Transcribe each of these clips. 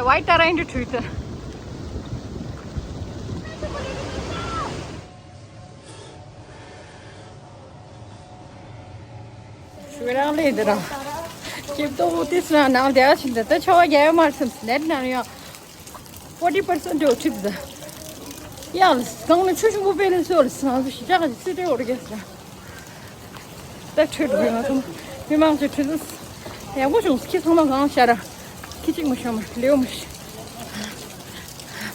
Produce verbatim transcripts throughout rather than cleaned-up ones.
White Tara in the truth. ཞུ་རང་ལས་འདི་རང་། ཅིབ་ཏོ་ཏིས་ན་ནང་དེ་ཨ་ཕྱིན་ད་ད་ཆོ་བ་རྒྱལ་ཡོད་མ་སོང་ནད་ན་ཡོད། Forty percent of trips. ཡང་གང་ནས་ཆུ་ཆུང་པོ་པེ་ལེན་སོ་ལ་སང་སུ་ཞི་ཅག་གི་སི་ཏེ་འོར་གེ་སི་ར། ད་ཁྲོད་རུ་ཡོང་སོང་། མི་མང་ཚོས་ཁྲོད་དུ་ཡག་པོ་བྱུང་། ཁྱི་ཚང་མ་གང་ཤ་ར། ཁྱི་གཅིག་མ་ཤོར་མ་ལེའུ་མ་ཤི།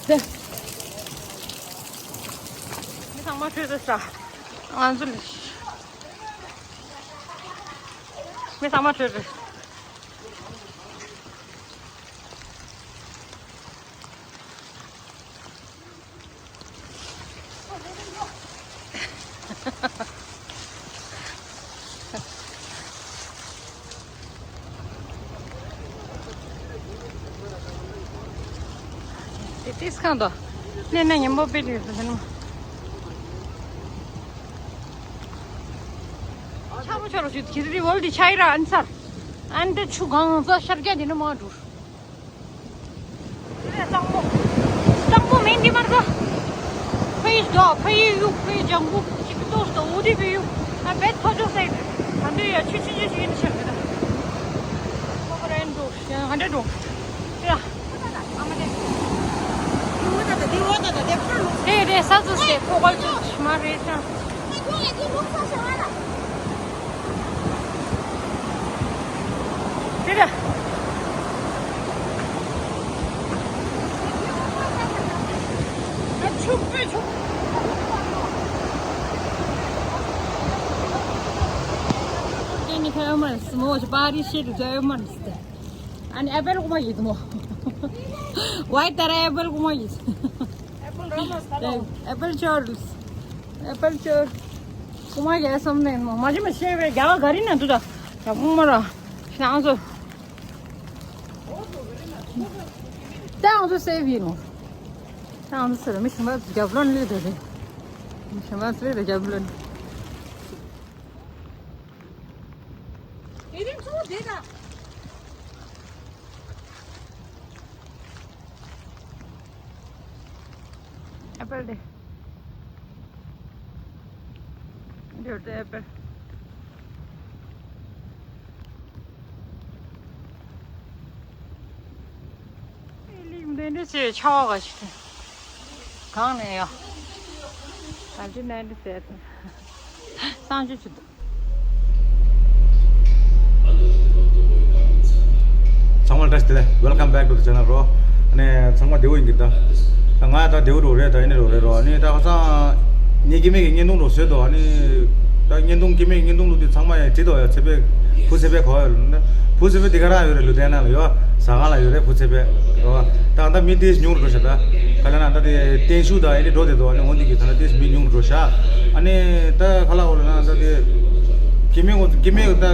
ད་མི་ཚང་མ་ཁྲོད་དུ་ས། ང་ཚོ་ལ་མི་ཚང་མ་ཁྲོད་དུ། དེ་ཏིས་ཁང་དུ་གནས་ན་ཉན་པོ་དཔེ་འདུག་ཟེར་ནོ། ཆ་རུ་ཆ་རུ་ཞིག་གི་རི་བོལ་དི་ཆ་ཡི་ར་ཨན་སར། ཨན་དེ་ཆུ་གང་ཟ་ཤར་རྒྱ་དེ་ནི་མ་འགྲོ། སྟག་མོ། སྟག་མོ་མིན་འདི་མར་གོ། ཕ་ཡི་འགྲོ། ཕ་ཡི་གཡུག་ཕ་ཡི་ལྗང་གུ་ཅིག་ཏོག་ཏོ་འུ་དི་ཕ་ཡི་གཡུག་ཨ་བེད་ཐོ་ཅོ་སེ། ད་འདི་ཡ་ཆུ་ཆུ་ཆུ་ཆུ་ཡིན་ཆགས་གི་ད། ཁོ་ཁོ་རེན་འགྲོ། ཡང་ཧ་འདྲེ་འགྲོ། ཡ། དེ་རེད་ས་ཚུ་སེ་ཁོ་ཁོ་ཚུ་མ་རེད་ཤག་དེ་ར། ཆུ་པོས་ཆུ། དེ་ནི་ཁ་ཡོད་མ་རེད། སི་མོ་ཞིག་པ་རི་ཤེད་དུ་ཡོད་མ་རེད། ཨ་ནི་ཨེ་པལ་ཀུ་མ་ཡིད་མོ། ཝའི་ཏ་ར་ཨེ་པལ་ཀུ་མ་ཡིད། ཨེ་པལ་ཅོར། ཨེ་པལ་ཅོར། ཀུ་མ་ཡ་སམ་ནེ་མོ་མ་ཇི་མ་ཤེ་བེ་རྒྱ་ག་རི་ན་དུ་ད། ཡ་ཀུ་མ་ར། ཤང་སོ། ཏང་སོ་སེ་བི་ནོ། ཏང་སོ་སེ་བི་མི་ཤང་བ་རྒྱབ་ལོན་ལི་དུ་རེ། མི་ཤང་བ་སེ་བི་རྒྱབ་ལོན། དེ་རིང་ཚོ་དེ་ད། ཨེ་པལ་དེ། འདིར་དེ་ཨེ་པལ། ཨེ་ལིག་འདི་འདྲ་ཅེ་ཆ་བ་ག་ཞིག་དེ། གང་ནས་ཡོད། ག་ཅི་ནས་འདི་ཟེར་དེ། སང་ཞུ་ཆུ་དུ། ཚང་མ་བཀྲ་ཤིས་བདེ་ལེགས། Welcome back to the channel རོ། ཨ་ནི་ཚང་མ་བདེ་པོ་ཡིན་གྱི་ད། ད་ང་ད་བདེ་པོ་རོ་རེད། ད་ཡིན་ནི་རོ་རེད་རོ། ཨ་ནི་ད་ཁ་སང་ངའི་སྐྱེ་དམན་གྱི་བརྙན་ཐུང་རོ་བཟོས་འདུག་ཨ་ནི་ད་བརྙན་ཐུང་སྐྱེ་དམན་གྱི་བརྙན་ཐུང་ལུགས་དེ་ཚང་མ་ཡང་བྲིས་འདུག་ཡ་ཚེ་འཕེལ་བུ་ཚེ་འཕེལ་གོ་ཡ་རོ་ན། བུ་ཚེ་འཕེལ་དེ་ག་རང་ཡོད་རེད། ལུ་ཏན་ན་ལ་ཡོད། ཟ་ཁང་ལ་ཡོད་རེད་བུ་ཚེ་འཕེལ་རོ། ད་ད་མི་དེ་ཉུང་རུ་འགྲོ་ཤག་ད་ག་ལ་ན་ད་དེ་བརྟན་བཞུགས་ད་ཨ་ནི་འགྲོ་དེ་འདུག་ཨ་ནི་འོ་འདི་གི་ད་ན་དེ་མི་ཉུང་རུ་འགྲོ་ཤག་ཨ་ནི་ད་ག་ལ་འོ་ལ་ན་ད་དེ། སྐྱེ་དམན་ངོ་སྐྱེ་དམན་ད་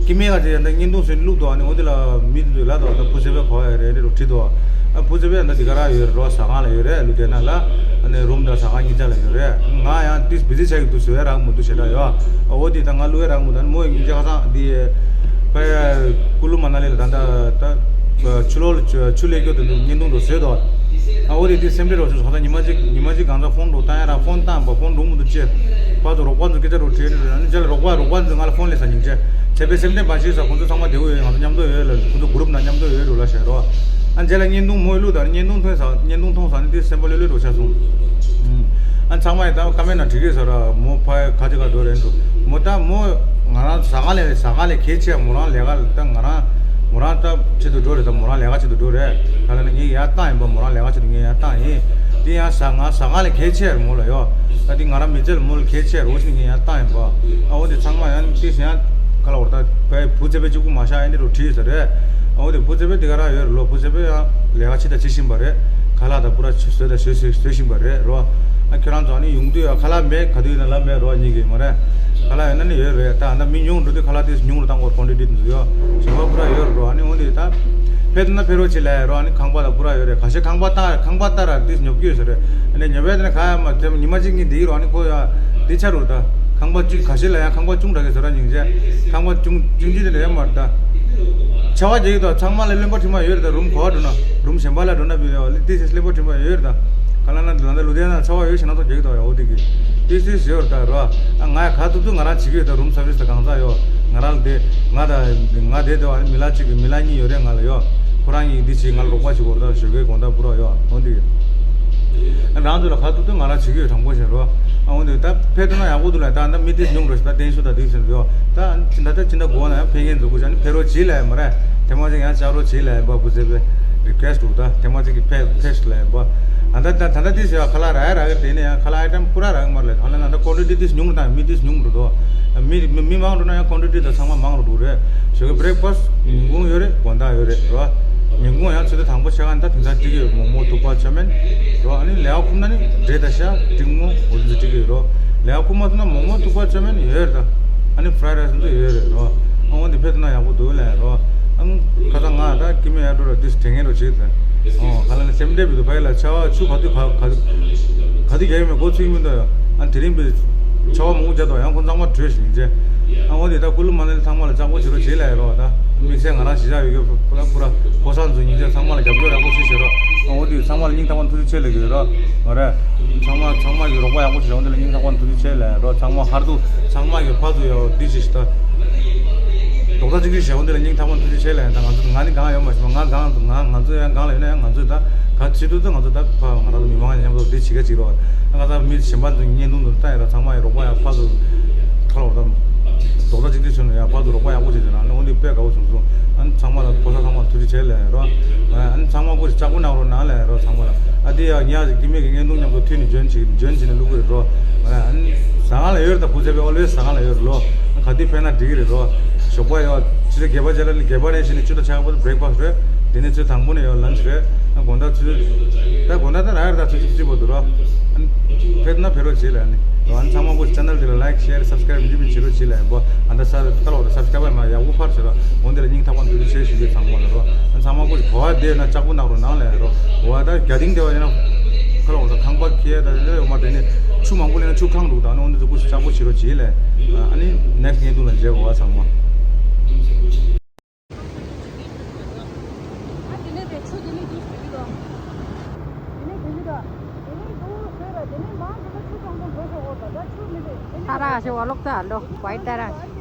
སྐྱེ་དམན་ག་ཚེ་ཡང་ད་བརྙན་ཐུང་བཟོས་ནས་བླུགས་འདུག་ཨ་ནི་འོ་དེ་ལ་མི་འདུག་ལ་དོ་ད་བུ་ཚེ་འཕེལ་གོ་ཡ་རེད་རེད་རོ་བྲིས་འདུག་ཨ་བུ་ཚེ་འཕེལ་ད་དེ་ག་རང་ཡོད་རེད་རོ། ཟ་ཁང་ལ་ཡོད་རེད། ལུ་ཏན་ན་ལ་ཨ་ནི་རུམ་ད་ཟ་ཁང་གཉིས་ཆ་ལ་ཡོད་རེད། ང་ཡང་ཏིས་བི་ཟི་ཆགས་ཀྱི་འདུག་བཟོ་ཡ་རག་མི་འདུག་ཞེ་དྲག་ཡོད། ཨ་འོ་དེ་ད་ང་བླུག་ཡ་རག་མི་འདུག་ཨ་ནི་མོ་ཡང་སྙིང་རྗེ་ཁ་སང་དེ་ཕ་ཡ་ཀུ་ལུ་མ་ན་ལི་ལ་ད་ད་ད་ཆུ་ལོག་ལ་ཆུ་ལེགས་སྐྱོ་དེ་འདུག་བརྙན་ཐུང་འདུག་བཟོས་འདུག་ཨ་འོ་དེ་དེ་སེམས་ཁྲལ་རོ་ཆུ་ཁ་སང་ཉི་མ་གཅིག་ཉི་མ་གཅིག་གང་ཚ་ཕོན་འགྲོ་བཏང་ཡ་ར་ཕོན་བཏང་བ་ཕོན་འགྲོ་མི་འདུག་ཅེས། ཕར་ཚུར་རོགས་པ་ཚོ་སྐད་ཆ་རོ་བྲིས་རེད། ཨ་ནི་རྗེས་ལ་རོགས་པ་རོགས་པ་ཚོས་ང་ལ་ཕོན་སླེབས་ས་སྙིང་རྗེ། ཚེ་འཕེལ་སེམས་ལྡན་པ་ཞིག་ས་ཁོང་ཚོ་ཚང་མ་བདེ་པོ་ཡོད། ང་ཚོ་མཉམ་དུ་ཡོད་ལ་ཁོང་ཚོ་གུ་རུབ་ནང་མཉམ་དུ་ཡོད་འགྲོ་ལ་བཤད་རོགས། ཨ་རྗེས་ལ་བརྙན་ཐུང་མོས་བླུགས་དང་བརྙན་ཐུང་ཐོན་ས་བརྙན་ཐུང་མཐོང་ས་ནི་དེ་སེམས་པ་ལྷོད་ལྷོད་འགྲོ་ཆགས་སོང་། ཨ་ཚང་མ་ཡི་ད་ཀ་མེན་ན་བྲིས་གི་ས་ར་མོ་ཕ་ཁ་ཅིག་ག་འགྲོ་རེད་འགྲོ། མོ་ད་མོ་ང་རང་ཟ་ཁང་ལས་ཟ་ཁང་ལས་གལ་ཆེ་མོ་རང་ལས་ཀ་ད་ང་རང་མོ་རང་ད་ཆེད་དུ་འགྲོ་རེད། ད་མོ་རང་ལས་ཀ་ཆེད་དུ་འགྲོ་རེད། ད་ལ་ནི་ངས་ཡར་བཏང་ཡིན་པ་མོ་རང་ལས་ཀ་ཆེད་དུ་ངས་ཡར་བཏང་ཡིན། དེ་ཡང་ཟ་ང་ཟ་ཁང་ལས་གལ་ཆེ་རེད་མོ་ལ་ཡོད། ད་འདི་ང་རང་མི་ཚེ་ལ་མོ་ལ་གལ་ཆེ་རོ་ཞིག་ངས་ཡང་བཏང་ཡིན་པ། ཨ་འོ་དེ་ཚང་མ་ཡང་ཏིས་ཡང་ག་ལ་འོར་ད་བའི་བུ་ཚེ་འཕེལ་གཅིག་པུ་མ་ཤག་ཨེ་འདི་རུ་བྲིས་ས་རེད། ཨ་འོ་དེ་བུ་ཚེ་འཕེལ་དེ་ག་རང་ཡོད་རེད་ལོ། བུ་ཚེ་འཕེལ་ཡང་ལས་ཀ་བྱེད་དང་བྱེད་བཞིན་པ་རེད། ཁ་ལག་དང་པུ་ར་བཟོས་དང་བཟོས་བཟོས་བཟོས་བཞིན་པ་རེད་རོ། ཨ་ཁྱོད་རང་ཚོ་ཨ་ནི་ཡོང་དུས་ཡང་ཁ་ལག་མེད་ག་དུས་ཡིན་ན་ལབ་མེད་རོ་གཉིས་ཀྱི་མ་རེད། ཁ་ལག་ཡོད་ན་ནི་ཡོད་རེད། ད་ཨ་ད་མི་ཉུང་འགྲོ་དུས་ཁ་ལག་ཏིས་ཉུང་རུ་བཏང་དགོས། ཀོན་ཊི་ཊི་འདི་ཚོ་ཡོད་ཞིང་པ་པུ་ར་ཡོད་རེད་རོ། ཨ་ནི་འོ་དེ་ད་ཕེབས་ན་ཕེབས་རོགས་བྱེད་ལ་ཡ་རོ། ཨ་ནི་ཁང་པ་དང་པུ་ར་ཡོད་རེད། ག་ཤེད་ཁང་པ་ལྟ་ཁང་པ་ལྟ་ར་ཏིས་ཉོབ་སྐྱོད་ཟེར་རེད། ཨ་ནི་ཉོབ་ཡ་དེ་ནི་ག་ཡ་མ་དེ་ཉི་མ་གཅིག་གཉིས་འདི་རོ། ཨ་ནི་ཁོ་ཡ་འདི་ཆ་རུ་ད་ཁང་པ་གཅིག་ག་ཤེད་ལ་ཡ་ཁང་པ་ཅུང་དྲག་གི་ཟེར་ར་སྙིང་རྗེ། ཁང་པ་ཅུང་ཅུང་ཅིག་དེ་འདྲ་ཡ་མ་རེད་ད། ཚ་བ་རྒྱག་གི་འདུག་ཚང་མ་ལ་གླེན་པ་དྲི་མ་ཡོད་རེད་ད། རུམ་ག་པར་འགྲོ་ན། རུམ་གཞན་པ་ལ་འགྲོ་ན་བི་ཏི་སི་གླེན་པ་དྲི་མ་ཡོད་རེད་ད། ག་ལ་ན་ལ་ད་ལུ་དེ་ན་ཚ་བ་ཡོད་ཞེ་ན་ཚོ་རྒྱག་གི་འདུག་ཡ། འོ་དེ་གི་ཏི་སི་ཡོད་རེད་ད་རོ། ཨ་ང་ཡ་ག་ཐུབ་ཐུབ་ང་རང་བྱེད་ཀྱི་ཡོད་ད། རུམ་སར་བི་སི་ད་གང་ཚ་ཡོད། ང་རང་ལ་དེ་ང་ད་ང་དེ་དེ་བ་མི་ལ་གཅིག་གི་མི་ལ་གཉིས་ཡོད་རེད་ང་ལ་ཡོད། ཁོ་རང་གཉིས་འདི་བྱེད་ང་ལ་རོགས་པ་བྱེད་དགོས་རེད་ད། ཞོགས་ཀའི་དགོང་དག་པུ་ར་ཡོད། འོ་དེ་གི་རང་ཚོ་ལ་ག་ཐུབ་ཐུབ་ང་རང་བྱེད་ཀྱི་ཡོད། དྲང་པོ་བཤད་རོགས། ཨ་འོ་འདི་ད་ཕེབས་ཐུབ་ན་ཡག་པོ་འདུག་ལ། ད་ད་མི་ཏིས་ཉུང་རོ་ཞིག་ད་བརྟན་ཤོས་ད་འདི་ཟེར་ཡོད། ད་ཅི་འདྲ་ད་ཅི་འདྲ་དགོས་ན་ཡང་ཕེབས་མཁན་འཛུགས་དགོས་ཤག་ནི་ཕེབས་རོགས་བྱེད་ལ་ཡ་མ་རེད། དེ་མ་ཅིག་ཡང་བཅར་རོགས་བྱེད་ལ་ཡ་འབའ་བུ་ཚེ་པའི་རི་ཀུ་ཨེ་སི་ཊི་འདུག་ད་དེ་མ་ཅིག་གི་ཕེབས་ཕེབས་ཤིག་ལ་ཡ་འབའ། ཨ་ད་ད་ད་ད་ཏིས་ཡ་ཁ་ལག་རག་ཡ་རག་གི་དེ་ནས་ཡང་ཁ་ལག་ཨའི་ཊེམ་ཁོ་ར་རག་གི་མ་རེད། ཧ་ལ་ན་ད་ཀོན་ཊི་ཊི་ཏིས་ཉུང་རོ་ད་མི་ཏིས་ཉུང་རོ་དོ། མི་མི་མི་མང་རོ་ན་ཡང་ཀོན་ཊི་ཊི་ད་ཚང་མ་མང་རོ་འདུག་རེད། ཞོགས་ཀའི་བྷི་རེག་ཕ་སི་ཊི་ཉིན་གུང་ཡོད་རེད། དགོང་དག་ཡོད་རེད་རོ། ཉིན་གུང་ཡང་ཆུ་ཚོད་དང་པོ་ཆ་ག་ནས་ད་དེང་སང་སྤྲད་ཀྱི་ཡོད། མོག་མོག་ཐུག་པ་ཆོ་མེན་རོ། ཨ་ནི་ལས་ཀ་ཁུམ་ན་ནི་འབྲས་དང་ཤ་ཏིང་མོ་འོ་དེ་ཚོ་སྤྲད་ཀྱི་ཡོད་རོ། ལས་ཀ་ཁུམ་མ་ཐུབ་ན་མོག་མོག་ཐུག་པ་ཆོ་མེན་ཡོད་རེད་ད། ཨ་ནི་ཕ་རའེ་རའི་སི་འདི་ཚོ་ཡོད་རེད་རོ། ཨ་འོ་འདི་ཕེབས་ཐུབ་ན་ཡག་པོ་འདུག་ལབ་རོ། ཨ་ཁ་སང་ང་ད་ཀི་མེ་ཡར་འགྲོ་ར་ཏིས་དྲན་ངེས་རོ་བྱེད་དེ། ཨོ་ཁ་ལ་ནི་སེམས་འདྲེ་བི་དུ་ཕ་ཡི་ལ་ཆ་བ་ཆུ་ག་དུས་ག་ག་ག་དུས་རྒྱག་ཡོད་མེད་འགོ་ཚུགས་ཀྱི་མི་འདུག་ཡ། ཨ་དེ་རིང་བི་ཆ་བ་མང་པོ་རྒྱག་འདུག་ཡང་ཁོ་ཚང་མ་བྲོས་ཤིག་ཡིན་ཅེ། ཨ་འོ་དེ་ད་ཀུ་ལུ་མ་ནི་ཚང་མ་ལ་ལྕགས་པོ་བྱེད་རོགས་བྱེད་ལབ་ཡ་རོགས་ད། དམིགས་བསལ་ང་རང་གཞིས་ཆགས་ཡོད་གི་ཕུ་ལ་ཕུ་ར་ཕོ་གསར་ཚོ་ཡིན་ཅེ་ཚང་མ་ལ་རྒྱབ་སྐྱོར་ཡག་པོ་བྱེད་བྱེད་རོགས། ཨ་འོ་དེ་ཚང་མ་ལ་སྙིང་ཐག་པ་ཐུགས་རྗེ་ཆེ་ལབ་གི་ཡོད་རོགས། ང་རེ་ཚང་མ་ཚང་མ་གི་རོགས་པ་ཡག་པོ་བྱེད་རོགས། འདི་ལ་སྙིང་ཐག་པ་ཐུགས་རྗེ་ཆེ་ལབ་ཡ་རོགས། ཚང་མ་ཧར་དུ་ཚང་མ་གི་ཕར་དུ་ཡོད་འདི་བྱེད་ཤིག་ད། རྡོག་རྩ་གཅིག་སྒྲིལ་བྱེད་འོ་འདི་ལ་སྙིང་ཐག་པ་ཐུགས་རྗེ་ཆེ་ལབ་ཡ་ད། ང་ཚོ་ང་ནི་གང་ཡོད་མ་ཤེས་པ་ང་གང་དུ་ང་ང་ཚོ་ཡང་གང་ལ་ཡོད་ན་ཡང་ང་ཚོས་ད་ག་བྱེད་ཐུབ་ཚོད་ང་ཚོ་ད་ཕ་ང་རང་ཚོ་མི་མང་མཉམ་དུ་འདི་བྱེད་ག་ཅིག་རོགས། ང་ཚོ་མི་གཞན་པ་ཚོ་བརྙན་ཐུང་དུ་ལྟ་ཡ་ད་ཚང་མ་ཡི་རོགས་པ་ཡག་ཕར་དུ། ཁ་ལོ་དང་། རྡོག་རྩ་གཅིག་སྒྲིལ་བྱུང་ནས་ཡང་བར་དུ་རོགས་པ་ཡག་པོ་བྱེད་ཅེ་ན་ནི་འོ་འདི་དཔེ་དགའ་བོ་བྱུང་སོང་། ཨ་ནི་ཚང་མ་ལ་ཕོ་གསར་ཚང་མ་ལ་ཐུགས་རྗེ་ཆེ་ལབ་རོགས། ཨ་ནི་ཚང་མ་སྐུ་ལྕགས་པོ་གནང་རོགས་གནང་ལབ་རོགས་ཚང་མ་ལ། ཨ་འདི་ཡང་ཉག་ཅིག་ཀི་མེ་གི་བརྙན་ཐུང་མཉམ་དུ་མཐུད་ནས་འཇོན་ཅིག་འཇོན་བྱས་ནས་བླུག་གི་རེད་རོགས། ཨ་ནི་ཟ་ཁང་ལ་ཡོད་རེད་ད། བུ་ཚ་པའི་ཨོལ་ཝེས་ཟ་ཁང་ལ་ཡོད་རེད་ལོ། ག་དུས་ཕེབས་ན་འགྲིག་གི་རེད་རོགས། ཞོགས་པ་ཡོད་ཆུ་ཚོད་བརྒྱད་པ་རྗེས་ལ་ནི་བརྒྱད་པ་ནས་བྱས་ནས་བཅུ་དང་ཕྱེད་ཀ་བར་དུ་བྷི་རེག་ཕ་སི་ཊི་རེད། དེ་ནས་ཆུ་ཚོད་དང་པོ་ནས་ཡོད་ལན་ཆི་རེད། ཨ་དགོང་དག་ཆུ་ཚོད། ད་དགོང་དག་ད་རག་ཡོད་རེད་ད་ཆུ་ཚོད་བཅུ་བར་དུ་རོགས། ཨ་ནི་ཕེབས་ན་ཕེབས་རོགས་བྱེད་ལབ་ནི། ཨ་ནི་ཚང་མ་སྐུ་ཆེ་ནལ་འདི་ལ་ལའིཀ་ཤེར་སབ་སི་ཀ་རའིབ་མི་འདྲ་མི་བྱེད་རོགས་བྱེད་ལབ་ཡིན་པ། ཨ་ད་ས་ཁ་ལོ་ད་སབ་སི་ཀ་རའིབ་མ་ཡག་པོ་ཕར་བྱེད་རོགས། འོ་འདི་ལ་སྙིང་ཐག་པ་ནས་ཐུགས་རྗེ་ཆེ་ཞུ་རྒྱུ་ཚང་མ་ལ་རོགས། ཨ་ནི་ཚང་མ་སྐུ་ཆེ་གོ་བ་བསྡད་ན་ལྕགས་པོ་གནང་རོགས་གནང་ལབ་རོགས། གོ་བ་ད་རྒྱ་ཏིང་དེ་བ་ཡིན་ན། ཁ་ལོ་ད་ཁང་པ་ཁྱེར་ད་ལས་ཡོད་མ་དེ་ནི་ཆུ་མང་པོ་ལེན་ན་ཆུ་ཁང་འདུག་ད་ནི་འོ་འདི་ཚོ་སྐུ་ཆེ་ལྕགས་པོ་བྱེད་རོགས་བྱེད་ལབ། ཨ་ནི་ནེག་སི་ཊི་བརྙན་ཐུང་ལ་མཇལ། གོ་བ་ཚང་མ། ཨ་དེ་ནས་དེ་ཆུ་དེ་ནས་འདུག་ཟེར་གྱི་འདུག་དེ་ནས་དེ་ནས་ད། དེ་ནས་འདུག་ཟེར་ར་དེ་ནས་མང་ཆེ་ས་ཆུ་ཚང་ཚང་འགྲོ་ཤོག་འོ་ད་ད་ཆུ་མི་འདུག་དེ་ནས་ཨ་ར་ཞེ་བ་ལོག་ད་ལོ་བའི་ད་ར།